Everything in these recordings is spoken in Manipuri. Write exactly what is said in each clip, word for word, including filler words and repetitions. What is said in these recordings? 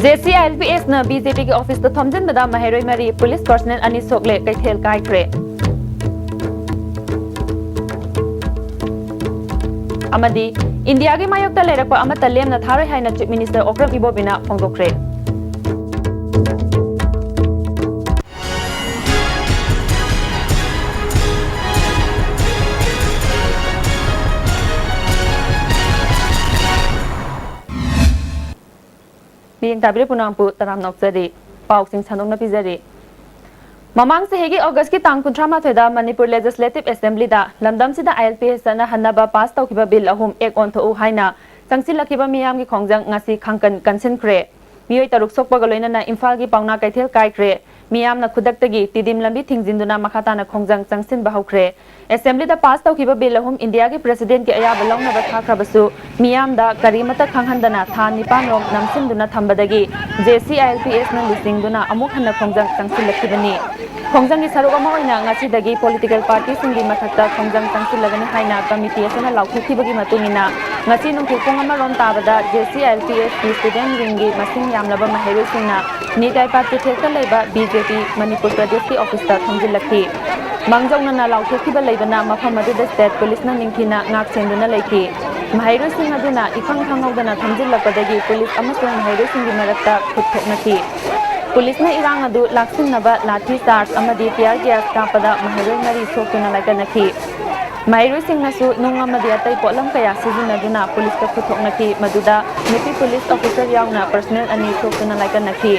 J C I L P ꯑꯦꯁꯅ ꯕꯤ ꯖꯦ ꯄꯤꯒꯤ ꯑꯣꯐꯤꯁꯇ ꯊꯣꯝꯖꯤꯟꯕꯗ ꯃꯍꯩꯔꯣꯏ ꯃꯔꯤ, ꯄꯨꯂꯤꯁ ꯄꯔꯁꯅꯦꯜ ꯑꯅꯤ ꯁꯣꯛꯂꯦ, ꯀꯩꯊꯦꯜ ꯀꯥꯏꯈ꯭ꯔꯦ꯫ ꯑꯃꯗꯤ ꯏꯟꯗꯤꯌꯥꯒꯤ ꯃꯥꯌꯣꯛꯇ ꯂꯩꯔꯛꯄ ꯑꯃꯠꯇ ꯂꯦꯝꯅ ꯊꯥꯔꯣꯏ ꯍꯥꯏꯅ ꯆꯤꯐ ꯃꯤꯅꯤꯁꯇꯔ ꯑꯣꯀ꯭ꯔꯝ ꯏꯕꯣꯕꯤꯅ ꯐꯣꯡꯗꯣꯛꯈ꯭ꯔꯦ꯫ ꯃꯤꯠꯌꯦꯡ ꯇꯥꯕꯤꯔꯤꯕ ꯄꯨꯝꯅꯃꯛꯄꯨ ꯇꯔꯥꯝꯅ ꯑꯣꯛꯆꯔꯤ꯫ ꯄꯥꯎꯁꯤꯡ ꯁꯟꯗꯣꯛꯅ ꯄꯤꯖꯔꯤ꯫ ꯃꯃꯥꯡ ꯆꯍꯤꯒꯤ ꯑꯣꯒꯁꯀꯤ ꯇꯥꯡ ꯀꯨꯟꯊ꯭ꯔꯥ ꯃꯥꯊꯣꯏꯗ ꯃꯅꯤꯄꯨꯔ ꯂꯦꯖꯤꯁꯂꯦꯇꯤꯚ ꯑꯦꯁꯦꯝꯕ꯭ꯂꯤꯗ ꯂꯝꯗꯝꯁꯤꯗ ꯑꯥꯏ ꯑꯦꯜ ꯄꯤ ꯑꯦꯁ ꯆꯠꯅꯍꯟꯅꯕ ꯄꯥꯁ ꯇꯧꯈꯤꯕ ꯕꯤꯜ ꯑꯍꯨꯝ ꯑꯦꯛ ꯑꯣꯟꯊꯣꯛꯎ ꯍꯥꯏꯅ ꯆꯪꯁꯤꯜꯂꯛꯈꯤꯕ ꯃꯤꯌꯥꯝꯒꯤ ꯈꯣꯡꯖꯪ ꯉꯁꯤ ꯈꯥꯡꯀꯟ ꯀꯟꯁꯤꯟꯈ꯭ꯔꯦ꯫ ꯃꯤꯑꯣꯏ ꯇꯔꯨꯛ ꯁꯣꯛꯄꯒ ꯂꯣꯏꯅꯅ ꯏꯝꯐꯥꯜꯒꯤ ꯄꯥꯎꯅꯥ ꯀꯩꯊꯦꯜ ꯀꯥꯏꯈ꯭ꯔꯦ꯫ ꯃꯤꯌꯥꯝꯅ ꯈꯨꯗꯛꯇꯒꯤ ꯇꯤꯗꯤꯝ ꯂꯝꯕꯤ ꯊꯤꯡꯖꯤꯟꯗꯨꯅ ꯃꯈꯥ ꯇꯥꯅ ꯈꯣꯡꯖꯪ ꯆꯪꯁꯤꯟꯕ ꯍꯧꯈ꯭ꯔꯦ꯫ ꯑꯦꯁꯦꯝꯕ꯭ꯂꯤꯗ ꯄꯥꯁ ꯇꯧꯈꯤꯕ ꯕꯤꯜ ꯑꯍꯨꯝ ꯏꯟꯗꯤꯌꯥꯒꯤ ꯄ꯭ꯔꯦꯁꯤꯗꯦꯟꯠꯀꯤ ꯑꯌꯥꯕ ꯂꯧꯅꯕ ꯊꯥꯈ꯭ꯔꯕꯁꯨ, ꯃꯤꯌꯥꯝꯗ ꯀꯔꯤꯃꯠꯇ ꯈꯪꯍꯟꯗꯅ ꯊꯥ ꯅꯤꯄꯥꯟ ꯔꯣꯝ ꯅꯝꯁꯤꯟꯗꯨꯅ ꯊꯝꯕꯗꯒꯤ J C I L P ꯑꯦꯁꯅ ꯂꯨꯆꯤꯡꯗꯨꯅ ꯑꯃꯨꯛ ꯍꯟꯅ ꯈꯣꯡꯖꯪ ꯆꯪꯁꯤꯜꯂꯛꯈꯤꯕꯅꯤ꯫ ꯈꯣꯡꯖꯪꯒꯤ ꯁꯔꯨꯛ ꯑꯃ ꯑꯣꯏꯅ ꯉꯁꯤꯗꯒꯤ ꯄꯣꯂꯤꯇꯤꯀꯦꯜ ꯄꯥꯔꯇꯤꯁꯤꯡꯒꯤ ꯃꯊꯛꯇ ꯈꯣꯡꯖꯪ ꯆꯪꯁꯤꯜꯂꯒꯅꯤ ꯍꯥꯏꯅ ꯀꯃꯤꯇꯤ ꯑꯁꯤꯅ ꯂꯥꯎꯊꯣꯛꯈꯤꯕꯒꯤ ꯃꯇꯨꯡ ꯏꯟꯅ, ꯉꯁꯤ ꯅꯨꯡꯊꯤꯜ ꯄꯨꯡ ꯑꯃ ꯔꯣꯝ ꯇꯥꯕꯗ J C I L P ꯑꯦꯁꯀꯤ student ꯋꯤꯡꯒꯤ ꯃꯁꯤꯡ ꯌꯥꯝꯂꯕ ꯃꯍꯩꯔꯣꯏꯁꯤꯡꯅ ꯅꯤꯇꯥꯏ ꯄꯥꯠ ꯆꯨꯊꯦꯛꯇ ꯂꯩꯕ ꯕꯤ ꯖꯦ ꯄꯤ ꯃꯅꯤꯄꯨꯔ ꯄ꯭ꯔꯗꯦꯁꯀꯤ ꯑꯣꯐꯤꯁꯇ ꯊꯣꯝꯖꯤꯜꯂꯛꯈꯤ꯫ ꯃꯥꯡꯖꯧꯅꯅ ꯂꯥꯎꯊꯣꯛꯈꯤꯕ ꯂꯩꯕꯅ ꯃꯐꯝ ꯑꯗꯨꯗ ꯁ꯭ꯇꯦꯠ ꯄꯨꯂꯤꯁꯅ ꯅꯤꯡꯊꯤꯅ ꯉꯥꯛ ꯁꯦꯟꯗꯨꯅ ꯂꯩꯈꯤ꯫ ꯃꯍꯩꯔꯣꯏꯁꯤꯡ ꯑꯗꯨꯅ ꯏꯈꯪ ꯈꯪꯍꯧꯗꯅ ꯊꯣꯝꯖꯤꯜꯂꯛꯄꯗꯒꯤ ꯄꯨꯂꯤꯁ ꯑꯃꯁꯨꯡ ꯃꯍꯩꯔꯣꯏꯁꯤꯡꯒꯤ ꯃꯔꯛꯇ ꯈꯨꯠ ꯊꯣꯛꯅꯈꯤ꯫ ꯄꯨꯂꯤꯁꯅ ꯏꯔꯥꯡ ꯑꯗꯨ ꯂꯥꯛꯁꯤꯟꯅꯕ ꯂꯥꯊꯤ ꯆꯥꯔꯖ ꯑꯃꯗꯤ ꯇꯤꯌꯥꯔ ꯒ꯭ꯌꯥꯁ ꯀꯥꯞꯄꯗ ꯃꯍꯩꯔꯣꯏ ꯃꯔꯤ ꯁꯣꯛꯇꯨꯅ ꯂꯥꯏꯀꯠꯅꯈꯤ꯫ ꯃꯍꯩꯔꯣꯏꯁꯤꯡꯅꯁꯨ ꯅꯨꯡ ꯑꯃꯗꯤ ꯑꯇꯩ ꯄꯣꯠꯂꯝ ꯀꯌꯥ ꯁꯤꯖꯤꯟꯅꯗꯨꯅ ꯄꯨꯂꯤꯁꯇ ꯈꯨꯠ ꯊꯣꯛꯅꯈꯤ, ꯃꯗꯨꯗ ꯅꯨꯄꯤ ꯄꯨꯂꯤꯁ ꯑꯣꯐꯤꯁꯔ ꯌꯥꯎꯅ ꯄꯔꯁꯅꯦꯜ ꯑꯅꯤ ꯁꯣꯛꯇꯨꯅ ꯂꯥꯏꯀꯠꯅꯈꯤ꯫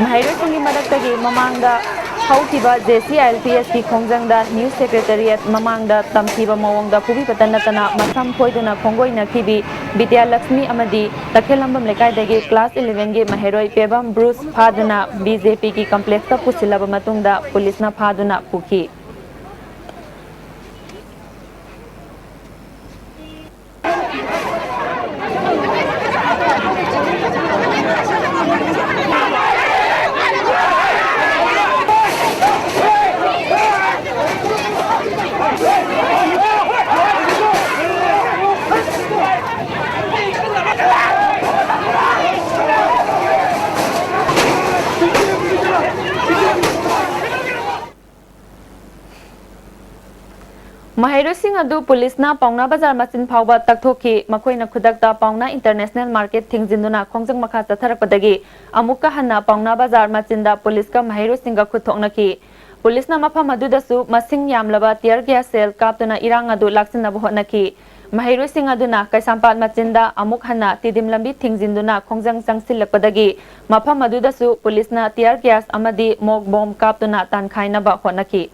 ꯃꯍꯩꯔꯣꯏꯁꯤꯡꯒꯤ ꯃꯔꯛꯇꯒꯤ ꯃꯃꯥꯡꯗ ꯍꯧꯈꯤꯕ J C I L P ꯑꯦꯁꯀꯤ ꯈꯣꯡꯖꯪꯗ ꯅ꯭ꯌꯨꯁ ꯁꯦꯀ꯭ꯔꯦꯇꯔꯤꯌꯦꯠ ꯃꯃꯥꯡꯗ ꯇꯝꯊꯤꯕ ꯃꯑꯣꯡꯗ ꯐꯨꯕꯤꯕꯇ ꯅꯠꯇꯅ ꯃꯁꯝ ꯐꯣꯏꯗꯨꯅ ꯈꯣꯡꯒꯣꯏꯅꯈꯤꯕꯤ ꯕꯤꯗ꯭ꯌꯥꯂꯛꯁꯃꯤ ꯑꯃꯗꯤ ꯇꯈꯦꯜꯂꯝꯕꯝ ꯂꯩꯀꯥꯏꯗꯒꯤ ꯀ꯭ꯂꯥꯁ ꯏꯂꯦꯚꯦꯟꯒꯤ ꯃꯍꯩꯔꯣꯏ ꯄꯦꯕꯝ ꯕ꯭ꯔꯨꯁ ꯐꯥꯗꯨꯅ ꯕꯤ ꯖꯦ ꯄꯤꯒꯤ ꯀꯝꯄ꯭ꯂꯦꯛꯁꯇ ꯄꯨꯁꯤꯜꯂꯕ ꯃꯇꯨꯡꯗ ꯄꯨꯂꯤꯁꯅ ꯐꯥꯗꯨꯅ ꯄꯨꯈꯤ꯫ ꯃꯍꯩꯔꯣꯏꯁꯤꯡ ꯑꯗꯨ ꯄꯨꯂꯤꯁꯅ ꯄꯥꯎꯅꯥ ꯕꯖꯥꯔ ꯃꯆꯤꯟ ꯐꯥꯎꯕ ꯇꯛꯊꯣꯛꯈꯤ꯫ ꯃꯈꯣꯏꯅ ꯈꯨꯗꯛꯇ ꯄꯥꯎꯅꯥ ꯏꯟꯇꯔꯅꯦꯁꯅꯦꯜ ꯃꯥꯔꯀꯦꯠ ꯊꯤꯡꯖꯤꯟꯗꯨꯅ ꯈꯣꯡꯖꯪ ꯃꯈꯥ ꯆꯠꯊꯔꯛꯄꯗꯒꯤ ꯑꯃꯨꯛꯀ ꯍꯟꯅ ꯄꯥꯎꯅꯥ ꯕꯖꯥꯔ ꯃꯆꯤꯟꯗ ꯄꯨꯂꯤꯁꯀ ꯃꯍꯩꯔꯣꯏꯁꯤꯡꯒ ꯈꯨꯠ ꯊꯣꯛꯅꯈꯤ꯫ ꯄꯨꯂꯤꯁꯅ ꯃꯐꯝ ꯑꯗꯨꯗꯁꯨ ꯃꯁꯤꯡ ꯌꯥꯝꯂꯕ tear gas shell ꯀꯥꯞꯇꯨꯅ ꯏꯔꯥꯡ ꯑꯗꯨ ꯂꯥꯛꯁꯤꯟꯅꯕ ꯍꯣꯠꯅꯈꯤ꯫ ꯃꯍꯩꯔꯣꯏꯁꯤꯡ ꯑꯗꯨꯅ ꯀꯩꯁꯥꯝꯄꯥꯠ ꯃꯆꯤꯟꯗ ꯑꯃꯨꯛ ꯍꯟꯅ ꯇꯤꯗꯤꯝ ꯂꯝꯕꯤ ꯊꯤꯡꯖꯤꯟꯗꯨꯅ ꯈꯣꯡꯖꯪ ꯆꯪꯁꯤꯜꯂꯛꯄꯗꯒꯤ ꯃꯐꯝ ꯑꯗꯨꯗꯁꯨ ꯄꯨꯂꯤꯁꯅ tear gas ꯑꯃꯗꯤ ꯃꯣꯛ ꯕꯣꯝ ꯀꯥꯞꯇꯨꯅ ꯇꯥꯟꯈꯥꯏꯅꯕ ꯍꯣꯠꯅꯈꯤ꯫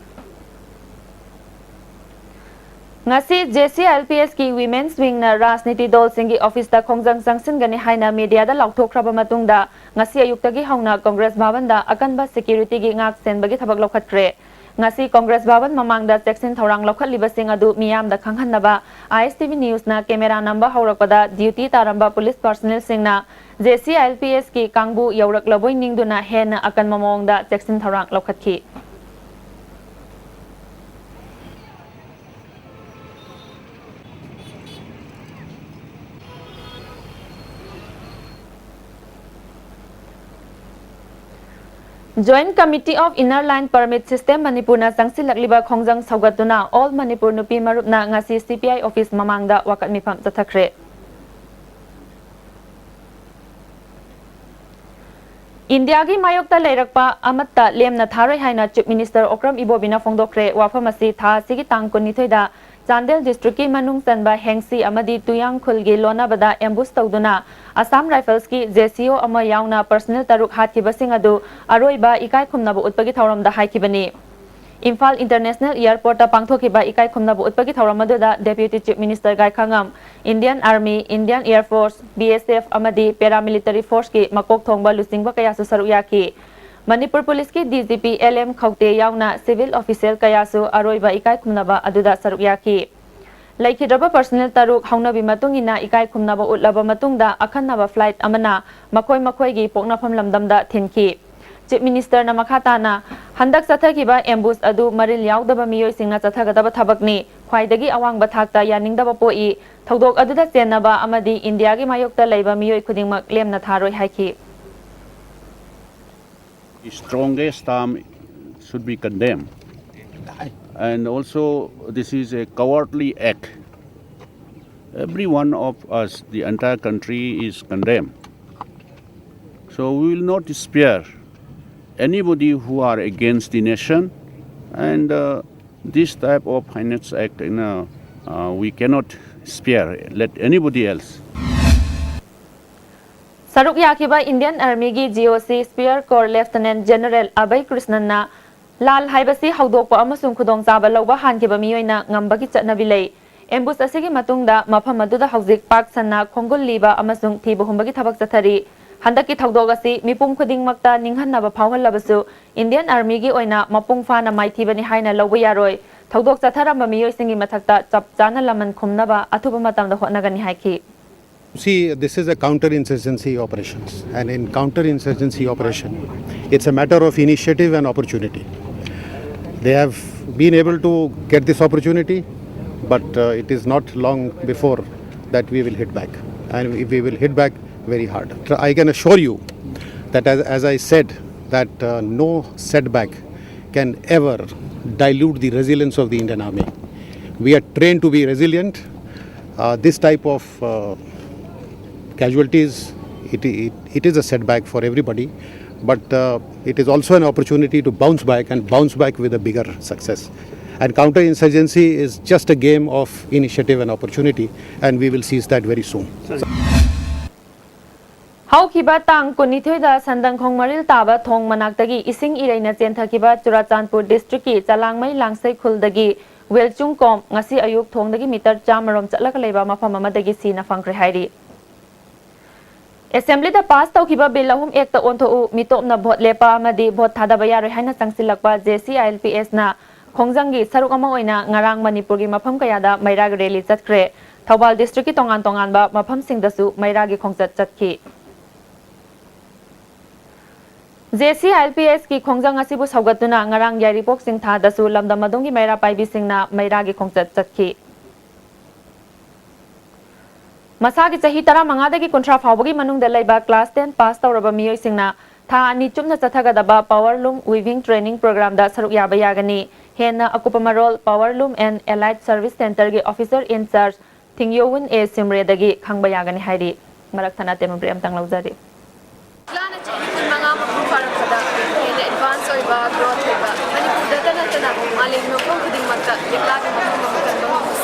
ꯉꯁꯤ J C I L P S ꯀꯤ Women's Wing ꯅ ꯔꯥꯖꯅꯤꯇꯤ ꯗꯜꯁꯤꯡꯒꯤ ꯑꯣꯐꯤꯁꯇ ꯈꯣꯡꯖꯪ ꯆꯪꯁꯤꯟꯒꯅꯤ ꯍꯥꯏꯅ ꯃꯤꯗꯤꯌꯥꯗ ꯂꯥꯎꯊꯣꯛꯈ꯭ꯔꯕ ꯃꯇꯨꯡꯗ, ꯉꯁꯤ ꯑꯌꯨꯛꯇꯒꯤ ꯍꯧꯅ ꯀꯣꯡꯒ꯭ꯔꯦꯁ ꯚꯕꯟꯗ ꯑꯀꯟꯕ security ꯒꯤ ꯉꯥꯛ ꯁꯦꯟꯕꯒꯤ ꯊꯕꯛ ꯂꯧꯈꯠꯈ꯭ꯔꯦ꯫ ꯉꯁꯤ ꯀꯣꯡꯒ꯭ꯔꯦꯁ ꯚꯕꯟ ꯃꯃꯥꯡꯗ ꯆꯦꯛꯁꯤꯟ ꯊꯧꯔꯥꯡ ꯂꯧꯈꯠꯂꯤꯕꯁꯤꯡ ꯑꯗꯨ ꯃꯤꯌꯥꯝꯗ ꯈꯪꯍꯟꯅꯕ I S T V News ꯅ camera ꯅꯝꯕ ꯍꯧꯔꯛꯄꯗ duty ꯇꯥꯔꯝꯕ ꯄꯨꯂꯤꯁ personnel ꯁꯤꯡꯅ J C I L P S ꯀꯤ ꯀꯥꯡꯕꯨ ꯌꯧꯔꯛꯂꯕꯣꯏ ꯅꯤꯡꯗꯨꯅ ꯍꯦꯟꯅ ꯑꯀꯟꯕ ꯃꯑꯣꯡꯗ ꯆꯦꯛꯁꯤꯟ ꯊꯧꯔꯥꯡ ꯂꯧꯈꯠꯈꯤ꯫ Joint Committee of Inner Line Permit System ꯃꯅꯤꯄꯨꯔꯅ ꯆꯪꯁꯤꯜꯂꯛꯂꯤꯕ ꯈꯣꯡꯖꯪ ꯁꯧꯒꯠꯇꯨꯅ All Manipur ꯅꯨꯄꯤ ꯃꯔꯨꯞꯅ ꯉꯁꯤ C P I office ꯃꯃꯥꯡꯗ ꯋꯥꯀꯠ ꯃꯤꯐꯝ ꯆꯠꯊꯈ꯭ꯔꯦ꯫ ꯏꯟꯗꯤꯌꯥꯒꯤ ꯃꯥꯌꯣꯛꯇ ꯂꯩꯔꯛꯄ ꯑꯃꯠꯇ ꯂꯦꯝꯅ ꯊꯥꯔꯣꯏ ꯍꯥꯏꯅ Chief Minister ꯑꯣꯀ꯭ꯔꯝ ꯏꯕꯣꯕꯤꯅ ꯐꯣꯡꯗꯣꯛꯈ꯭ꯔꯦ꯫ ꯋꯥꯐꯝ ꯑꯁꯤ ꯊꯥ ꯑꯁꯤꯒꯤ ꯇꯥꯡ ꯀꯨꯟꯅꯤꯊꯣꯏꯗ ꯆꯥꯟꯗꯦꯜ district ꯀꯤ ꯃꯅꯨꯡ ꯆꯟꯕ ꯍꯦꯡꯁꯤ ꯑꯃꯗꯤ ꯇꯨꯌꯥꯡꯈꯨꯜꯒꯤ ꯂꯣꯟꯅꯕꯗ ambush ꯇꯧꯗꯨꯅ Assam Rifles ꯀꯤ J C O ꯑꯃ ꯌꯥꯎꯅ personnel ꯇꯔꯨꯛ ꯍꯥꯠꯈꯤꯕꯁꯤꯡ ꯑꯗꯨ ꯑꯔꯣꯏꯕ ꯏꯀꯥꯏ ꯈꯨꯝꯅꯕ ꯎꯠꯄꯒꯤ ꯊꯧꯔꯝꯗ ꯍꯥꯏꯈꯤꯕꯅꯤ꯫ ꯏꯝꯐꯥꯜ International Airport ꯇ ꯄꯥꯡꯊꯣꯛꯈꯤꯕ ꯏꯀꯥꯏ ꯈꯨꯝꯅꯕ ꯎꯠꯄꯒꯤ ꯊꯧꯔꯝ ꯑꯗꯨꯗ Deputy Chief Minister ꯒꯥꯏꯈꯉꯝ, Indian Army, Indian Air Force, B S F ꯑꯃꯗꯤ paramilitary force ꯀꯤ ꯃꯀꯣꯛ ꯊꯣꯡꯕ ꯂꯨꯆꯤꯡꯕ ꯀꯌꯥꯁꯨ ꯁꯔꯨꯛ ꯌꯥꯈꯤ꯫ ꯃꯅꯤꯄꯨꯔ ꯄꯨꯂꯤꯁꯀꯤ D G P L M ꯈꯧꯇꯦ ꯌꯥꯎꯅ civil official ꯀꯌꯥꯁꯨ ꯑꯔꯣꯏꯕ ꯏꯀꯥꯏ ꯈꯨꯝꯅꯕ ꯑꯗꯨꯗ ꯁꯔꯨꯛ ꯌꯥꯈꯤ꯫ ꯂꯩꯈꯤꯗ꯭ꯔꯕ personnel ꯇꯔꯨꯛ ꯍꯧꯅꯕꯤ ꯃꯇꯨꯡ ꯏꯟꯅ ꯏꯀꯥꯏ ꯈꯨꯝꯅꯕ ꯎꯠꯂꯕ ꯃꯇꯨꯡꯗ ꯑꯈꯟꯅꯕ flight ꯑꯃꯅ ꯃꯈꯣꯏ ꯃꯈꯣꯏꯒꯤ ꯄꯣꯛꯅꯐꯝ ꯂꯝꯗꯝꯗ ꯊꯤꯟꯈꯤ꯫ Chief Minister ꯅ ꯃꯈꯥ ꯇꯥꯅ, ꯍꯟꯗꯛ ꯆꯠꯊꯈꯤꯕ ambush ꯑꯗꯨ ꯃꯔꯤꯜ ꯌꯥꯎꯗꯕ ꯃꯤꯑꯣꯏꯁꯤꯡꯅ ꯆꯠꯊꯒꯗꯕ ꯊꯕꯛꯅꯤ꯫ ꯈ꯭ꯋꯥꯏꯗꯒꯤ ꯑꯋꯥꯡꯕ ꯊꯥꯛꯇ ꯌꯥꯅꯤꯡꯗꯕ ꯄꯣꯛꯏ꯫ ꯊꯧꯗꯣꯛ ꯑꯗꯨꯗ ꯆꯦꯟꯅꯕ ꯑꯃꯗꯤ ꯏꯟꯗꯤꯌꯥꯒꯤ ꯃꯥꯌꯣꯛꯇ ꯂꯩꯕ ꯃꯤꯑꯣꯏ ꯈꯨꯗꯤꯡꯃꯛ ꯂꯦꯝꯅ ꯊꯥꯔꯣꯏ ꯍꯥꯏꯈꯤ꯫ The strongest term should be condemned. And also, this is a cowardly act. Every one of us, the entire country, is condemned. So we will not spare anybody who are against the nation, and uh, this type of heinous act, you know, uh, we cannot spare, let anybody else. ꯁꯔꯨꯛ ꯌꯥꯈꯤꯕ Indian Armyꯒꯤ GOC Spear Corps Lieutenant General Abhay Krishnanꯅ ꯂꯥꯜ ꯍꯥꯏꯕꯁꯤ ꯍꯧꯗꯣꯛꯄ ꯑꯃꯁꯨꯡ ꯈꯨꯗꯣꯡꯆꯥꯕ ꯂꯧꯕ ꯍꯥꯟꯈꯤꯕ ꯃꯤꯑꯣꯏꯅ ꯉꯝꯕꯒꯤ ꯆꯠꯅꯕꯤ ꯂꯩ꯫ Ambush ꯑꯁꯤꯒꯤ ꯃꯇꯨꯡꯗ ꯃꯐꯝ ꯑꯗꯨꯗ ꯍꯧꯖꯤꯛ ꯄꯥꯛ ꯁꯟꯅ ꯈꯣꯡꯒꯨꯜ ꯂꯤꯕ ꯑꯃꯁꯨꯡ ꯊꯤꯕ ꯍꯨꯝꯕꯒꯤ ꯊꯕꯛ ꯆꯠꯊꯔꯤ꯫ ꯍꯟꯗꯛꯀꯤ ꯊꯧꯗꯣꯛ ꯑꯁꯤ ꯃꯤꯄꯨꯝ ꯈꯨꯗꯤꯡꯃꯛꯇ ꯅꯤꯡꯍꯟꯅꯕ ꯐꯥꯎꯍꯜꯂꯕꯁꯨ, Indian Armyꯒꯤ ꯑꯣꯏꯅ ꯃꯄꯨꯡ ꯐꯥꯅ ꯃꯥꯏꯊꯤꯕꯅꯤ ꯍꯥꯏꯅ ꯂꯧꯕ ꯌꯥꯔꯣꯏ꯫ ꯊꯧꯗꯣꯛ ꯆꯠꯊꯔꯝꯕ ꯃꯤꯑꯣꯏꯁꯤꯡꯒꯤ ꯃꯊꯛꯇ ꯆꯞ ꯆꯥꯅ ꯂꯃꯟ ꯈꯨꯝꯅꯕ ꯑꯊꯨꯕ ꯃꯇꯝꯗ ꯍꯣꯠꯅꯒꯅꯤ ꯍꯥꯏꯈꯤ꯫ See, this is a counter-insurgency operation, and in counter-insurgency operation, it's a matter of initiative and opportunity. They have been able to get this opportunity, but uh, it is not long before that we will hit back, and we- we will hit back very hard. I can assure you that, as, as I said, that uh, no setback can ever dilute the resilience of the Indian Army. We are trained to be resilient. Uh, this type of uh, casualties, it, it, it is a setback for everybody, but uh, it is also an opportunity to bounce back and bounce back with a bigger success. And counter-insurgency is just a game of initiative and opportunity, and we will seize that very soon. ꯍꯧꯈꯤꯕ ꯇꯥꯡ ꯀꯨꯟꯅꯤꯊꯣꯏꯗ ꯁꯟꯗꯪꯈꯣꯡ ꯃꯔꯤꯜ ꯇꯥꯕ ꯊꯣꯡ ꯃꯅꯥꯛꯇꯒꯤ ꯏꯁꯤꯡ ꯏꯔꯩꯅ ꯆꯦꯟꯊꯈꯤꯕ ꯆꯨꯔꯥꯆꯥꯟꯄꯨꯔ districtꯀꯤ ꯆꯂꯥꯡꯃꯩ ꯂꯥꯡꯁꯩ ꯈꯨꯜꯗꯒꯤ ꯋꯦꯜꯆꯨꯡ ꯀꯣꯝ ꯉꯁꯤ ꯑꯌꯨꯛ ꯊꯣꯡꯗꯒꯤ meter ꯆꯥꯝꯃꯔꯣꯝ ꯆꯠꯂꯒ ꯂꯩꯕ ꯃꯐꯝ ꯑꯃꯗꯒꯤ ꯁꯤꯅ ꯐꯪꯈ꯭ꯔꯦ ꯍꯥꯏꯔꯤ꯫ Assemblyꯗ pass ꯇꯧꯈꯤꯕ bill ꯑꯍꯨꯝ ꯑꯦꯛꯇ ꯑꯣꯟꯊꯣꯛꯎ, ꯃꯤꯇꯣꯞꯅ vote ꯂꯦꯞꯄ ꯑꯃꯗꯤ vote ꯊꯥꯗꯕ ꯌꯥꯔꯣꯏ ꯍꯥꯏꯅ ꯆꯪꯁꯤꯜꯂꯛꯄ JCILPSꯅ ꯈꯣꯡꯖꯪꯒꯤ ꯁꯔꯨꯛ ꯑꯃ ꯑꯣꯏꯅ ꯉꯔꯥꯡ ꯃꯅꯤꯄꯨꯔꯒꯤ ꯃꯐꯝ ꯀꯌꯥꯗ ꯃꯩꯔꯥꯒꯤ rally ꯆꯠꯈ꯭ꯔꯦ꯫ ꯊꯧꯕꯥꯜ districtꯀꯤ ꯇꯣꯉꯥꯟ ꯇꯣꯉꯥꯟꯕ ꯃꯐꯝꯁꯤꯡꯗꯁꯨ ꯃꯩꯔꯥꯒꯤ ꯈꯣꯡꯆꯠ ꯆꯠꯈꯤ꯫ JCILPSꯀꯤ ꯈꯣꯡꯖꯪ ꯑꯁꯤꯕꯨ ꯁꯧꯒꯠꯇꯨꯅ ꯉꯔꯥꯡ ꯌꯥꯏꯔꯤꯄꯣꯛ ꯆꯤꯡꯊꯥꯗꯁꯨ ꯂꯝꯗꯝ ꯑꯗꯨꯝꯒꯤ ꯃꯩꯔꯥ ꯄꯥꯏꯕꯤꯁꯤꯡꯅ ꯃꯩꯔꯥꯒꯤ ꯈꯣꯡꯆꯠ ꯆꯠꯈꯤ꯫ ꯃꯁꯥꯒꯤ ꯆꯍꯤ ꯇꯔꯥꯃꯉꯥꯗꯒꯤ ꯀꯨꯟꯊ꯭ꯔꯥ ꯐꯥꯎꯕꯒꯤ ꯃꯅꯨꯡꯗ ꯂꯩꯕ class ten pass ꯇꯧꯔꯕ ꯃꯤꯑꯣꯏꯁꯤꯡꯅ ꯊꯥ ꯑꯅꯤ ꯆꯨꯞꯅ ꯆꯠꯊꯒꯗꯕ power loom weaving training programꯗ ꯁꯔꯨꯛ ꯌꯥꯕ ꯌꯥꯒꯅꯤ꯫ ꯍꯦꯟꯅ ꯑꯀꯨꯞꯄ ꯃꯔꯣꯜ Power Loom and Allied Service Centreꯒꯤ officer in charge ꯊꯤꯡꯌꯣꯋꯨꯟ ꯑꯦ ꯁꯤꯝꯔꯦꯗꯒꯤ ꯈꯪꯕ ꯌꯥꯒꯅꯤ ꯍꯥꯏꯔꯤ꯫ ꯃꯔꯛ ꯊꯠꯅ ꯇꯦꯝ ꯑꯃꯇꯪ ꯂꯧꯖꯔꯤ꯫ ꯂꯤꯛꯂꯥꯅ ꯆꯍꯤ ꯀꯨꯟꯃꯉꯥ ꯃꯄꯨꯡ ꯐꯥꯔꯛꯄꯗ ꯍꯦꯟꯅ advance ꯑꯣꯏꯕ, growth ꯑꯣꯏꯕ, ꯃꯅꯤꯄꯨꯔꯗꯇ ꯅꯠꯇꯅ ꯃꯥꯂꯦꯝꯒꯤ ꯃꯐꯝ ꯈꯨꯗꯤꯡꯃꯛꯇ ꯂꯤꯛꯂꯥꯒꯤ ꯃꯐꯝ ꯑꯃ ꯀꯟꯕ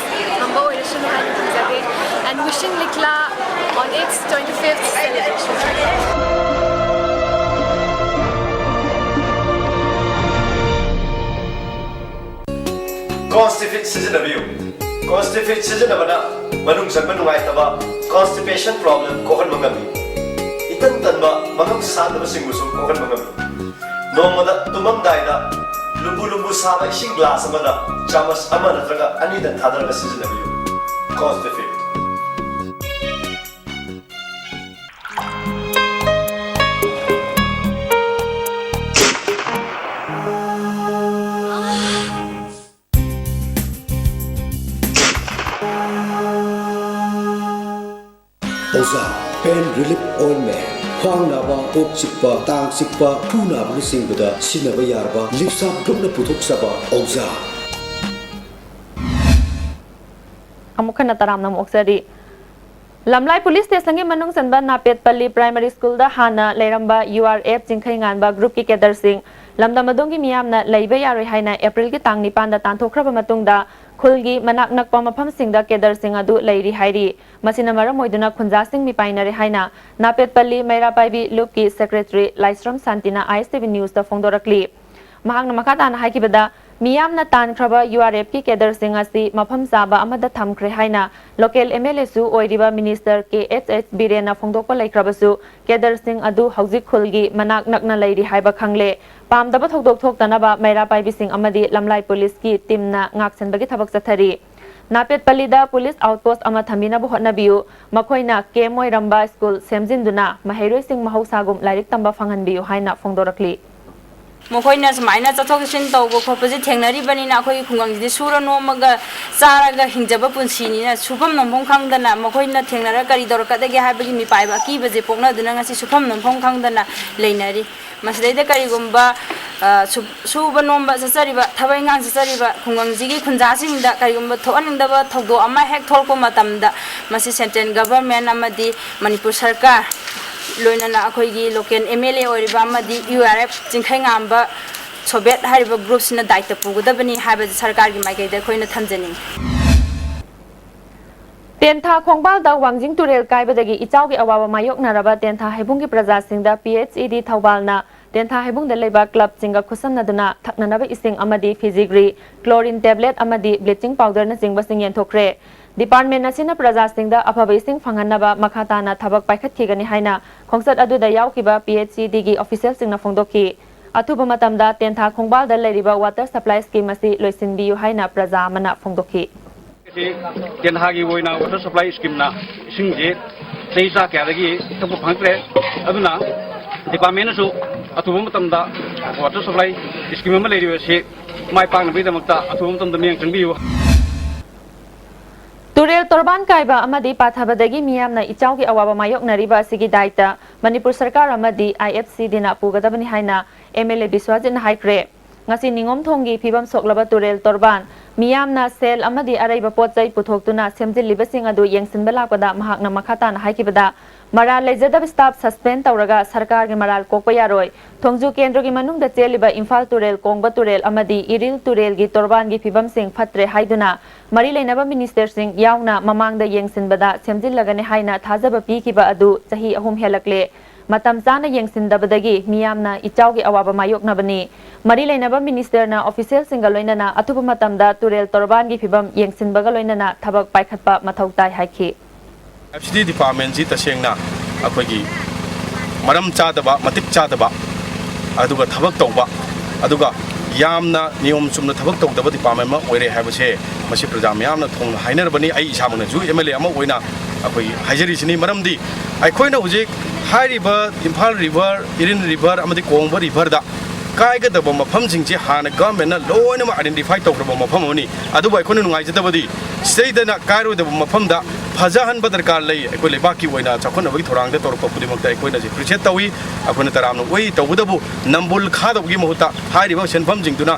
ꯉꯝꯕ ꯑꯣꯏꯔꯁꯅꯨ ꯍꯥꯏꯅ ꯊꯝꯖꯒꯦ꯫ And wishing Likla on its twenty-fifth celebration. Constipid ꯁꯤꯖꯤꯟꯅꯕꯤꯌꯨ꯫ Constipid ꯁꯤꯖꯤꯟꯅꯕꯅ ꯃꯅꯨꯡ ꯆꯪꯕ ꯅꯨꯡꯉꯥꯏꯇꯕ, constipation problem ꯀꯣꯛꯍꯟꯕ ꯉꯝꯃꯤ꯫ ꯏꯇꯟ ꯇꯟꯕ, ꯃꯉꯝ ꯁꯥꯟꯗꯕꯁꯤꯡꯕꯨꯁꯨ ꯀꯣꯛꯍꯟꯕ ꯉꯝꯃꯤ꯫ ꯅꯣꯡꯃꯗ ꯇꯨꯝꯃꯝꯗꯥꯏꯗ ꯂꯨꯝꯕꯨ ꯂꯨꯝꯕꯨ ꯁꯥꯕ ꯏꯁꯤꯡ glass ꯑꯃꯗ ꯆꯥꯃꯁ ꯑꯃ ꯅꯠꯇ꯭ꯔꯒ ꯑꯅꯤꯗꯪ ꯊꯥꯗꯔꯒ ꯁꯤꯖꯤꯟꯅꯕꯤꯌꯨ꯫ Constipid꯫ ꯑꯣꯖꯥ, pain relief ointment, ꯈ꯭ꯋꯥꯡ ꯅꯥꯕ, ꯀꯣꯛ ꯆꯤꯛꯄ, ꯇꯥꯡ ꯆꯤꯛꯄ, ꯈꯨ ꯅꯥꯕꯅꯆꯤꯡꯕꯗ ꯁꯤꯖꯤꯟꯅꯕ ꯌꯥꯔꯕ ꯂꯤꯞꯁꯥꯞ group ꯅ ꯄꯨꯊꯣꯛꯆꯕ ꯑꯣꯖꯥ꯫ ꯑꯃꯨꯛ ꯍꯟꯅ ꯇꯔꯥꯝꯅ ꯑꯃꯨꯛ ꯑꯣꯛꯆꯔꯤ꯫ ꯂꯝꯂꯥꯏ police station ꯒꯤ ꯃꯅꯨꯡ ꯆꯟꯕ ꯅꯥꯄꯦꯠꯄꯜꯂꯤ primary school ꯗ ꯍꯥꯟꯅ ꯂꯩꯔꯝꯕ U R F Chingkheinganba group ꯀꯤ cadre ꯁꯤꯡ ꯂꯝꯗꯝ ꯑꯗꯣꯝꯒꯤ ꯃꯤꯌꯥꯝꯅ ꯂꯩꯕ ꯌꯥꯔꯣꯏ ꯍꯥꯏꯅ April ꯒꯤ ꯇꯥꯡ ꯅꯤꯄꯥꯟꯗ ꯇꯥꯟꯊꯣꯛꯈ꯭ꯔꯕ ꯃꯇꯨꯡꯗ ꯈꯨꯜꯒꯤ ꯃꯅꯥꯛ ꯅꯛꯄ ꯃꯐꯝꯁꯤꯡꯗ cadre ꯁꯤꯡ ꯑꯗꯨ ꯂꯩꯔꯤ ꯍꯥꯏꯔꯤ꯫ ꯃꯁꯤꯅ ꯃꯔꯝ ꯑꯣꯏꯗꯨꯅ ꯈꯨꯟꯖꯥꯁꯤꯡ ꯃꯤꯄꯥꯏꯅꯔꯦ ꯍꯥꯏꯅ ꯅꯥꯄꯦꯠꯄꯜꯂꯤ ꯃꯩꯔꯥ ꯄꯥꯏꯕꯤ ꯂꯨꯞ ꯀꯤ secretary Laishram ꯁꯥꯟꯇꯤꯅ I S T V news ꯇ ꯐꯣꯡꯗꯣꯔꯛꯂꯤ꯫ ꯃꯍꯥꯛꯅ ꯃꯈꯥ ꯇꯥꯅ ꯍꯥꯏꯈꯤꯕꯗ, ꯃꯤꯌꯥꯝꯅ ꯇꯥꯟꯈ꯭ꯔꯕ U R F ꯀꯤ cadre ꯁꯤꯡ ꯑꯁꯤ ꯃꯐꯝ ꯆꯥꯕ ꯑꯃꯗ ꯊꯝꯈ꯭ꯔꯦ ꯍꯥꯏꯅ local M L A ꯁꯨ ꯑꯣꯏꯔꯤꯕ minister K H H ꯕꯤꯔꯦꯟꯅ ꯐꯣꯡꯗꯣꯛꯄ ꯂꯩꯈ꯭ꯔꯕꯁꯨ, cadre ꯁꯤꯡ ꯑꯗꯨ ꯍꯧꯖꯤꯛ ꯈꯨꯜꯒꯤ ꯃꯅꯥꯛ ꯅꯛꯅ ꯂꯩꯔꯤ ꯍꯥꯏꯕ ꯈꯪꯂꯦ꯫ ꯄꯥꯝꯗꯕ ꯊꯧꯗꯣꯛ ꯊꯣꯛꯇꯅꯕ ꯃꯩꯔꯥ ꯄꯥꯏꯕꯤꯁꯤꯡ ꯑꯃꯗꯤ ꯂꯝꯂꯥꯏ police ꯀꯤ team ꯅ ꯉꯥꯛꯁꯦꯟꯕꯒꯤ ꯊꯕꯛ ꯆꯠꯊꯔꯤ꯫ ꯅꯥꯄꯦꯠꯄꯜꯂꯤꯗ police outpost ꯑꯃ ꯊꯝꯕꯤꯅꯕ ꯍꯣꯠꯅꯕꯤꯌꯨ꯫ ꯃꯈꯣꯏꯅ camp ꯑꯣꯏꯔꯝꯕ school ꯁꯦꯝꯖꯤꯟꯗꯨꯅ ꯃꯍꯩꯔꯣꯏꯁꯤꯡ ꯃꯍꯧꯁꯥꯒꯨꯝ ꯂꯥꯏꯔꯤꯛ ꯇꯝꯕ ꯐꯪꯍꯟꯕꯤꯌꯨ ꯍꯥꯏꯅ ꯐꯣꯡꯗꯣꯔꯛꯂꯤ꯫ ꯃꯈꯣꯏꯅ ꯁꯨꯃꯥꯏꯅ ꯆꯠꯊꯣꯛ ꯆꯠꯁꯤꯟ ꯇꯧꯕ ꯈꯣꯠꯄꯁꯦ ꯊꯦꯡꯅꯔꯤꯕꯅꯤꯅ, ꯑꯩꯈꯣꯏꯒꯤ ꯈꯨꯡꯒꯪꯁꯤꯗꯤ ꯁꯨꯔ ꯅꯣꯝꯃꯒ ꯆꯥꯔꯒ ꯍꯤꯡꯖꯕ ꯄꯨꯟꯁꯤꯅꯤꯅ, ꯁꯨꯐꯝ ꯅꯣꯝꯐꯝ ꯈꯪꯗꯅ ꯃꯈꯣꯏꯅ ꯊꯦꯡꯅꯔ ꯀꯔꯤ ꯇꯧꯔꯛꯀꯗꯒꯦ ꯍꯥꯏꯕꯒꯤ ꯃꯤꯄꯥꯏꯕ ꯑꯀꯤꯕꯁꯦ ꯄꯣꯛꯅꯗꯨꯅ ꯉꯁꯤ ꯁꯨꯐꯝ ꯅꯣꯝꯐꯝ ꯈꯪꯗꯅ ꯂꯩꯅꯔꯤ꯫ ꯃꯁꯤꯗꯩꯗ ꯀꯔꯤꯒꯨꯝꯕ, ꯑ, ꯁꯨ-, ꯁꯨꯕ ꯅꯣꯝꯕ ꯆꯠꯆꯔꯤꯕ, ꯊꯕꯛ ꯏꯪꯈꯥꯡ ꯆꯠꯆꯔꯤꯕ ꯈꯨꯡꯒꯪꯁꯤꯒꯤ ꯈꯨꯟꯖꯥꯁꯤꯡꯗ ꯀꯔꯤꯒꯨꯝꯕ ꯊꯣꯛꯍꯟꯅꯤꯡꯗꯕ ꯊꯧꯗꯣꯛ ꯑꯃ ꯍꯦꯛ ꯊꯣꯛꯂꯛꯄ ꯃꯇꯝꯗ, ꯃꯁꯤ central government ꯑꯃꯗꯤ ꯃꯅꯤꯄꯨꯔ ꯁꯔꯀꯥꯔ, ꯂꯣꯏꯅꯅ ꯑꯩꯈꯣꯏꯒꯤ local M L A ꯑꯣꯏꯔꯤꯕ ꯑꯃꯗꯤ U R F ꯆꯤꯡꯈꯩꯉꯥꯝꯕ ꯁꯣꯕꯦꯠ ꯍꯥꯏꯔꯤꯕ groupꯁꯤꯅ ꯗꯥꯏꯇ ꯄꯨꯒꯗꯕꯅꯤ ꯍꯥꯏꯕꯁꯤ ꯁꯔꯀꯥꯔꯒꯤ ꯃꯥꯏꯀꯩꯗ ꯑꯩꯈꯣꯏꯅ ꯊꯝꯖꯅꯤꯡꯏ꯫ ꯇꯦꯟꯊꯥ ꯈꯣꯡꯕꯥꯜꯗ ꯋꯥꯡꯖꯤꯡ ꯇꯨꯔꯦꯜ ꯀꯥꯏꯕꯗꯒꯤ ꯏꯆꯥꯎꯒꯤ ꯑꯋꯥꯕ ꯃꯥꯌꯣꯛꯅꯔꯕ ꯇꯦꯟꯊꯥ ꯍꯩꯕꯨꯡꯒꯤ ꯄ꯭ꯔꯖꯥꯁꯤꯡꯗ P H E D ꯊꯧꯕꯥꯜꯅ ꯇꯦꯟꯊꯥ ꯍꯩꯕꯨꯡꯗ ꯂꯩꯕ clubꯁꯤꯡꯒ ꯈꯨꯠꯁꯝꯅꯗꯨꯅ ꯊꯛꯅꯅꯕ ꯏꯁꯤꯡ ꯑꯃꯗꯤ ꯐꯤꯖꯤꯒ꯭ꯔꯤ, chlorine tablet ꯑꯃꯗꯤ bleaching powderꯅꯆꯤꯡꯕꯁꯤꯡ ꯌꯦꯟꯊꯣꯛꯈ꯭ꯔꯦ꯫ Department ꯑꯁꯤꯅ ꯄ꯭ꯔꯖꯥꯁꯤꯡꯗ ꯑꯐꯕ ꯏꯁꯤꯡ ꯐꯪꯍꯟꯅꯕ ꯃꯈꯥ ꯇꯥꯅ ꯊꯕꯛ ꯄꯥꯏꯈꯠꯈꯤꯒꯅꯤ ꯍꯥꯏꯅ ꯈꯣꯡꯆꯠ ꯑꯗꯨꯗ ꯌꯥꯎꯈꯤꯕ P H E Dꯒꯤ officialꯁꯤꯡꯅ ꯐꯣꯡꯗꯣꯛꯈꯤ꯫ ꯑꯊꯨꯕ ꯃꯇꯝꯗ ꯇꯦꯟꯊꯥ ꯈꯣꯡꯕꯥꯜꯗ ꯂꯩꯔꯤꯕ water supply scheme ꯑꯁꯤ ꯂꯣꯏꯁꯤꯟꯕꯤꯌꯨ ꯍꯥꯏꯅ ꯄ꯭ꯔꯖꯥ ꯑꯃꯅ ꯐꯣꯡꯗꯣꯛꯈꯤ꯫ ꯇꯦꯟꯊꯥꯒꯤ ꯑꯣꯏꯅ water supply schemeꯅ ꯏꯁꯤꯡꯁꯦ ꯆꯍꯤ ꯆꯥ ꯀꯌꯥꯗꯒꯤ ꯊꯛꯄ ꯐꯪꯉꯛꯇ꯭ꯔꯦ꯫ ꯑꯗꯨꯅ departmentꯅꯁꯨ ꯑꯊꯨꯕ ꯃꯇꯝꯗ water supply scheme ꯑꯃ ꯂꯩꯔꯤꯕ ꯑꯁꯤ ꯃꯥꯏ ꯄꯥꯛꯅꯕꯒꯤꯗꯃꯛꯇ ꯑꯊꯨꯕ ꯃꯇꯝꯗ ꯃꯤꯠꯌꯦꯡ ꯆꯪꯕꯤꯌꯨ꯫ ꯇꯨꯔꯦꯜ ꯇꯣꯔꯕꯥꯟ ꯀꯥꯏꯕ ꯑꯃꯗꯤ ꯄꯥꯊꯕꯗꯒꯤ ꯃꯤꯌꯥꯝꯅ ꯏꯆꯥꯎꯒꯤ ꯑꯋꯥꯕ ꯃꯥꯌꯣꯛꯅꯔꯤꯕ ꯑꯁꯤꯒꯤ ꯗꯥꯏꯇ ꯃꯅꯤꯄꯨꯔ ꯁꯔꯀꯥꯔ ꯑꯃꯗꯤ I F C Dꯅ ꯄꯨꯒꯗꯕꯅꯤ ꯍꯥꯏꯅ M L A ꯕꯤꯁ꯭ꯋꯖꯤꯠꯅ ꯍꯥꯏꯈ꯭ꯔꯦ꯫ ꯉꯁꯤ ꯅꯤꯉꯣꯝꯊꯣꯡꯒꯤ ꯐꯤꯕꯝ ꯁꯣꯛꯂꯕ ꯇꯨꯔꯦꯜ ꯇꯣꯔꯕꯥꯟ, ꯃꯤꯌꯥꯝꯅ ꯁꯦꯜ ꯑꯃꯗꯤ ꯑꯔꯩꯕ ꯄꯣꯠ ꯆꯩ ꯄꯨꯊꯣꯛꯇꯨꯅ ꯁꯦꯝꯖꯤꯜꯂꯤꯕꯁꯤꯡ ꯑꯗꯨ ꯌꯦꯡꯁꯤꯟꯕ ꯂꯥꯛꯄꯗ ꯃꯍꯥꯛꯅ ꯃꯈꯥ ꯇꯥꯅ ꯍꯥꯏꯈꯤꯕꯗ, ꯃꯔꯥꯜ ꯂꯩꯖꯗꯕ staff suspend ꯇꯧꯔꯒ ꯁꯔꯀꯥꯔꯒꯤ ꯃꯔꯥꯜ ꯀꯣꯛꯄ ꯌꯥꯔꯣꯏ꯫ ꯊꯣꯡꯖꯨ ꯀꯦꯟꯗ꯭ꯔꯒꯤ ꯃꯅꯨꯡꯗ ꯆꯦꯜꯂꯤꯕ ꯏꯝꯐꯥꯜ ꯇꯨꯔꯦꯜ, ꯀꯣꯡꯕ ꯇꯨꯔꯦꯜ ꯑꯃꯗꯤ ꯏꯔꯤꯜ ꯇꯨꯔꯦꯜꯒꯤ ꯇꯣꯔꯕꯥꯟꯒꯤ ꯐꯤꯕꯝꯁꯤꯡ ꯐꯠꯇ꯭ꯔꯦ ꯍꯥꯏꯗꯨꯅ ꯃꯔꯤ ꯂꯩꯅꯕ ministerꯁꯤꯡ ꯌꯥꯎꯅ ꯃꯃꯥꯡꯗ ꯌꯦꯡꯁꯤꯟꯕꯗ ꯁꯦꯝꯖꯤꯜꯂꯒꯅꯤ ꯍꯥꯏꯅ ꯊꯥꯖꯕ ꯄꯤꯈꯤꯕ ꯑꯗꯨ ꯆꯍꯤ ꯑꯍꯨꯝ ꯍꯦꯜꯂꯛꯂꯦ꯫ ꯃꯇꯝ ꯆꯥꯅ ꯌꯦꯡꯁꯤꯟꯗꯕꯗꯒꯤ ꯃꯤꯌꯥꯝꯅ ꯏꯆꯥꯎꯒꯤ ꯑꯋꯥꯕ ꯃꯥꯌꯣꯛꯅꯕꯅꯤ꯫ ꯃꯔꯤ ꯂꯩꯅꯕ ministerꯅ officialꯁꯤꯡꯒ ꯂꯣꯏꯅꯅ ꯑꯊꯨꯕ ꯃꯇꯝꯗ ꯇꯨꯔꯦꯜ ꯇꯣꯔꯕꯥꯟꯒꯤ ꯐꯤꯕꯝ ꯌꯦꯡꯁꯤꯟꯕꯒ ꯂꯣꯏꯅꯅ ꯊꯕꯛ ꯄꯥꯏꯈꯠꯄ ꯃꯊꯧ ꯇꯥꯏ ꯍꯥꯏꯈꯤ꯫ F C D departmentꯁꯤ ꯇꯁꯦꯡꯅ ꯑꯩꯈꯣꯏꯒꯤ ꯃꯔꯝ ꯆꯥꯗꯕ, ꯃꯇꯤꯛ ꯆꯥꯗꯕ, ꯑꯗꯨꯒ ꯊꯕꯛ ꯇꯧꯕ, ꯑꯗꯨꯒ ꯌꯥꯝꯅ ꯅꯤꯌꯣꯝ ꯆꯨꯝꯅ ꯊꯕꯛ ꯇꯧꯗꯕ department ꯑꯃ ꯑꯣꯏꯔꯦ ꯍꯥꯏꯕꯁꯦ ꯃꯁꯤ ꯄ꯭ꯔꯖꯥ ꯃꯌꯥꯝꯅ ꯊꯣꯡꯅ ꯍꯥꯏꯅꯔꯕꯅꯤ꯫ ꯑꯩ ꯏꯁꯥꯃꯛꯅꯁꯨ M L A ꯑꯃ ꯑꯣꯏꯅ ꯑꯩꯈꯣꯏꯒꯤ ꯍꯥꯏꯖꯔꯤꯁꯤꯅꯤ꯫ ꯃꯔꯝꯗꯤ ꯑꯩꯈꯣꯏꯅ ꯍꯧꯖꯤꯛ ꯍꯥꯏꯔꯤꯕ ꯏꯝꯐꯥꯜ river, ꯏꯔꯤꯜ river ꯑꯃꯗꯤ ꯀꯣꯡꯕ riverꯗ ꯀꯥꯏꯒꯗꯕ ꯃꯐꯝꯁꯤꯡꯁꯦ ꯍꯥꯟꯅ ꯒꯚꯔꯟꯃꯦꯟꯠꯅ ꯂꯣꯏꯅꯃꯛ ꯑꯥꯏꯗꯦꯟꯇꯤꯐꯥꯏ ꯇꯧꯈ꯭ꯔꯕ ꯃꯐꯝ ꯑꯃꯅꯤ꯫ ꯑꯗꯨꯕꯨ ꯑꯩꯈꯣꯏꯅ ꯅꯨꯡꯉꯥꯏꯖꯗꯕꯗꯤ ꯁꯤꯗꯩꯗꯅ ꯀꯥꯏꯔꯣꯏꯗꯕ ꯃꯐꯝꯗ ꯐꯖꯍꯟꯕ ꯗꯔꯀꯥꯔ ꯂꯩ꯫ ꯑꯩꯈꯣꯏ ꯂꯩꯕꯥꯛꯀꯤ ꯑꯣꯏꯅ ꯆꯥꯎꯈꯠꯅꯕꯒꯤ ꯊꯧꯔꯥꯡꯗ ꯇꯧꯔꯛꯄ ꯈꯨꯗꯤꯡꯃꯛꯇ ꯑꯩꯈꯣꯏꯅꯁꯨ ꯑꯦꯄ꯭ꯔꯤꯁꯤꯌꯦꯠ ꯇꯧꯏ, ꯑꯩꯈꯣꯏꯅ ꯇꯔꯥꯝꯅ ꯑꯣꯛꯏ꯫ ꯇꯧꯕꯇꯕꯨ ꯅꯝꯕꯨꯜ ꯈꯥꯗꯕꯒꯤ ꯃꯍꯨꯠꯇ ꯍꯥꯏꯔꯤꯕ ꯁꯦꯟꯐꯝꯁꯤꯡꯗꯨꯅ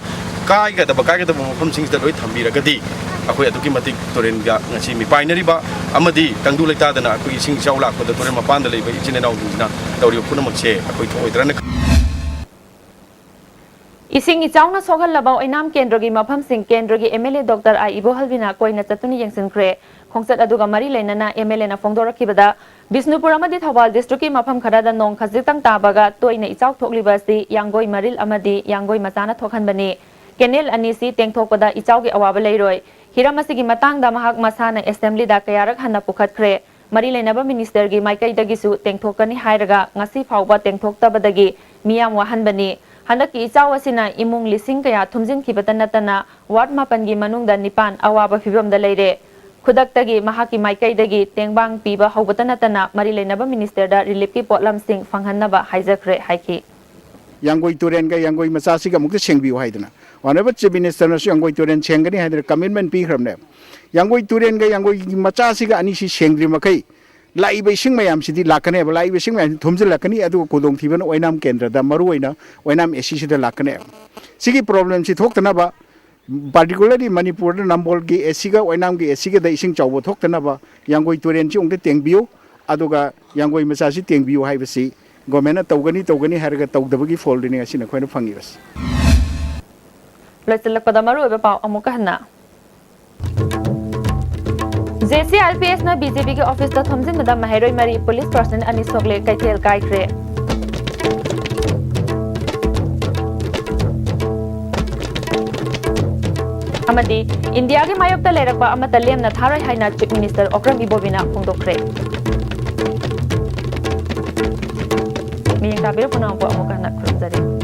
ꯀꯥꯏꯒꯗꯕ ꯀꯥꯏꯒꯗꯕ ꯃꯐꯝꯁꯤꯡꯁꯤꯗ ꯂꯣꯏ ꯊꯝꯕꯤꯔꯒꯗꯤ ꯑꯩꯈꯣꯏ ꯑꯗꯨꯛꯀꯤ ꯃꯇꯤꯛ ꯇꯨꯔꯦꯜꯒ ꯉꯁꯤ ꯃꯤꯄꯥꯏꯅꯔꯤꯕ ꯑꯃꯗꯤ ꯇꯪꯗꯨ ꯂꯩꯇꯥꯗꯅ ꯑꯩꯈꯣꯏ ꯏꯁꯤꯡ ꯏꯆꯥꯎ ꯂꯥꯛꯄꯗ ꯇꯨꯔꯦꯜ ꯃꯄꯥꯟꯗ ꯂꯩꯕ ꯏꯆꯤꯟ ꯏꯅꯥꯎꯁꯤꯡꯁꯤꯅ ꯇꯧꯔꯤꯕ ꯄꯨꯝꯅꯃꯛꯁꯦ ꯑꯩꯈꯣꯏ ꯊꯣꯛꯑꯣꯏꯗ꯭ꯔꯅ ꯈꯜꯂꯤ꯫ ꯏꯁꯤꯡ ꯏꯆꯥꯎꯅ ꯁꯣꯛꯍꯜꯂꯕ ꯑꯣꯏꯅꯥꯝ ꯀꯦꯟꯗ꯭ꯔꯒꯤ ꯃꯐꯝꯁꯤꯡ ꯀꯦꯟꯗ꯭ꯔꯒꯤ ꯑꯦꯝ ꯑꯦꯜ ꯑꯦ ꯗꯣꯛꯇꯔ ꯑꯥꯏ ꯏꯕꯣꯍꯜꯕꯤꯅ ꯀꯣꯏꯅ ꯆꯠꯇꯨꯅ ꯌꯦꯡꯁꯤꯟꯈ꯭ꯔꯦ꯫ ꯈꯣꯡꯆꯠ ꯑꯗꯨꯒ ꯃꯔꯤ ꯂꯩꯅꯅ ꯑꯦꯝ ꯑꯦꯜ ꯑꯦꯅ ꯐꯣꯡꯗꯣꯔꯛꯈꯤꯕꯗ, ꯕꯤꯁꯅꯨꯄꯨꯔ ꯑꯃꯗꯤ ꯊꯧꯕꯥꯜ ꯗꯤꯁꯇ꯭ꯔꯤꯛꯀꯤ ꯃꯐꯝ ꯈꯔꯗ ꯅꯣꯡ ꯈꯖꯤꯛꯇꯪ ꯇꯥꯕꯒ ꯇꯣꯏꯅ ꯏꯆꯥꯎ ꯊꯣꯛꯂꯤꯕ ꯑꯁꯤ ꯌꯥꯡꯒꯣꯏ ꯃꯔꯤꯜ ꯑꯃꯗꯤ ꯌꯥꯡꯒꯣꯏ ꯃꯆꯥꯅ ꯊꯣꯛꯍꯟꯕꯅꯤ꯫ ꯀꯦꯅꯦꯜ ꯑꯅꯤꯁꯤ ꯇꯦꯡꯊꯣꯛꯄꯗ ꯏꯆꯥꯎꯒꯤ ꯑꯋꯥꯕ ꯂꯩꯔꯣꯏ꯫ ꯍꯤꯔꯝ ꯑꯁꯤꯒꯤ ꯃꯇꯥꯡꯗ ꯃꯍꯥꯛ ꯃꯁꯥꯅ ꯑꯦꯁꯦꯝꯕ꯭ꯂꯤꯗ ꯀꯌꯥꯔꯛ ꯍꯟꯅ ꯄꯨꯈꯠꯈ꯭ꯔꯦ꯫ ꯃꯔꯤ ꯂꯩꯅꯕ ꯃꯤꯅꯤꯁꯇꯔꯒꯤ ꯃꯥꯏꯀꯩꯗꯒꯤꯁꯨ ꯇꯦꯡꯊꯣꯛꯀꯅꯤ ꯍꯥꯏꯔꯒ ꯉꯁꯤ ꯐꯥꯎꯕ ꯇꯦꯡꯊꯣꯛꯇꯕꯗꯒꯤ ꯃꯤꯌꯥꯝ ꯋꯥꯍꯟꯕꯅꯤ꯫ ꯍꯟꯗꯛꯀꯤ ꯏꯆꯥꯎ ꯑꯁꯤꯅ ꯏꯃꯨꯡ ꯂꯤꯁꯤꯡ ꯀꯌꯥ ꯊꯨꯝꯖꯤꯟꯈꯤꯕꯇ ꯅꯠꯇꯅ ꯋꯥꯔꯗ ꯃꯥꯄꯟꯒꯤ ꯃꯅꯨꯡꯗ ꯅꯤꯄꯥꯟ ꯑꯋꯥꯕ ꯐꯤꯕꯝꯗ ꯂꯩꯔꯦ꯫ ꯈꯨꯗꯛꯇꯒꯤ ꯃꯍꯥꯛꯀꯤ ꯃꯥꯏꯀꯩꯗꯒꯤ ꯇꯦꯡꯕꯥꯡ ꯄꯤꯕ ꯍꯧꯕꯇ ꯅꯠꯇꯅ ꯃꯔꯤ ꯂꯩꯅꯕ ꯃꯤꯅꯤꯁꯇꯔꯗ ꯔꯤꯂꯤꯐꯀꯤ ꯄꯣꯠꯂꯝꯁꯤꯡ ꯐꯪꯍꯟꯅꯕ ꯍꯥꯏꯖꯈ꯭ꯔꯦ ꯍꯥꯏꯈꯤ꯫ ꯌꯥꯡꯒꯣꯏ ꯇꯨꯔꯦꯟꯒ ꯌꯥꯡꯒꯣꯏ ꯃꯆꯥꯁꯤꯒ ꯑꯃꯨꯛꯇ ꯁꯦꯡꯕꯤꯌꯨ ꯍꯥꯏꯗꯅ Honourable Chief Minister ꯅꯁꯨ ꯌꯥꯡꯒꯣꯏ ꯇꯨꯔꯦꯟ ꯁꯦꯡꯒꯅꯤ ꯍꯥꯏꯗꯅ commitment ꯄꯤꯈ꯭ꯔꯕꯅꯦꯕ꯫ ꯌꯥꯡꯒꯣꯏ ꯇꯨꯔꯦꯟꯒ ꯌꯥꯡꯒꯣꯏ ꯃꯆꯥꯁꯤꯒ ꯑꯅꯤꯁꯤ ꯁꯦꯡꯗ꯭ꯔꯤ ꯃꯈꯩ ꯂꯥꯛꯏꯕ ꯏꯁꯤꯡ ꯃꯌꯥꯝꯁꯤꯗꯤ ꯂꯥꯛꯀꯅꯦꯕ, ꯂꯥꯛꯏꯕ ꯏꯁꯤꯡ ꯃꯌꯥꯝꯁꯤ ꯊꯨꯝꯖꯤꯜꯂꯛꯀꯅꯤ, ꯑꯗꯨꯒ ꯈꯨꯗꯣꯡꯊꯤꯕꯅ ꯑꯣꯏꯅꯥꯝ ꯀꯦꯟꯗ꯭ꯔꯗ, ꯃꯔꯨꯑꯣꯏꯅ ꯑꯣꯏꯅꯥꯝ ꯑꯦ ꯁꯤꯁꯤꯗ ꯂꯥꯛꯀꯅꯦꯕ꯫ ꯁꯤꯒꯤ problemꯁꯤ ꯊꯣꯛꯇꯅꯕ, particularly ꯃꯅꯤꯄꯨꯔꯗ ꯅꯝꯕꯣꯜꯒꯤ ꯑꯦ ꯁꯤꯒ ꯑꯣꯏꯅꯥꯝꯒꯤ ꯑꯦ ꯁꯤꯒꯗ ꯏꯁꯤꯡ ꯆꯥꯎꯕ ꯊꯣꯛꯇꯅꯕ ꯌꯥꯡꯒꯣꯏ ꯇꯨꯔꯦꯟꯁꯤ ꯑꯃꯨꯛꯇ ꯇꯦꯡꯕꯤꯌꯨ, ꯑꯗꯨꯒ ꯌꯥꯡꯒꯣꯏ ꯃꯆꯥꯁꯤ ꯇꯦꯡꯕꯤꯌꯨ ꯍꯥꯏꯕꯁꯤ governmentꯅ ꯇꯧꯒꯅꯤ, ꯇꯧꯒꯅꯤ ꯍꯥꯏꯔꯒ ꯇꯧꯗꯕꯒꯤ ꯐꯣꯜꯗꯨꯅꯤ ꯉꯁꯤ ꯅꯈꯣꯏꯅ ꯐꯪꯉꯤꯕꯁꯤ꯫ ꯂꯣꯏꯁꯤꯜꯂꯛꯄꯗ ꯃꯔꯨꯑꯣꯏꯕ ꯄꯥꯎ ꯑꯃꯨꯛꯀ ꯍꯟꯅ꯫ J C I L P ꯑꯦꯁꯅ ꯕꯤ ꯖꯦ ꯄꯤꯒꯤ ꯑꯣꯐꯤꯁꯇ ꯊꯣꯝꯖꯤꯟꯕꯗ ꯃꯍꯩꯔꯣꯏ ꯃꯔꯤ, ꯄꯨꯂꯤꯁ ꯄꯔꯁꯅꯦꯜ ꯑꯅꯤ ꯁꯣꯛꯂꯦ, ꯀꯩꯊꯦꯜ ꯀꯥꯏꯈ꯭ꯔꯦ꯫ ꯑꯃꯗꯤ ꯏꯟꯗꯤꯌꯥꯒꯤ ꯃꯥꯌꯣꯛꯇ ꯂꯩꯔꯛꯄ ꯑꯃꯠꯇ ꯂꯦꯝꯅ ꯊꯥꯔꯣꯏ ꯍꯥꯏꯅ ꯆꯤꯐ ꯃꯤꯅꯤꯁꯇꯔ ꯑꯣꯀ꯭ꯔꯝ ꯏꯕꯣꯕꯤꯅ ꯐꯣꯡꯗꯣꯛꯈ꯭ꯔꯦ꯫ ꯃꯤꯠꯌꯦꯡ ꯇꯥꯕꯤꯔꯤꯕ ꯄꯨꯝꯅꯃꯛꯄꯨ ꯑꯃꯨꯛ ꯍꯟꯅ ꯈꯨꯔꯨꯝꯖꯔꯤ꯫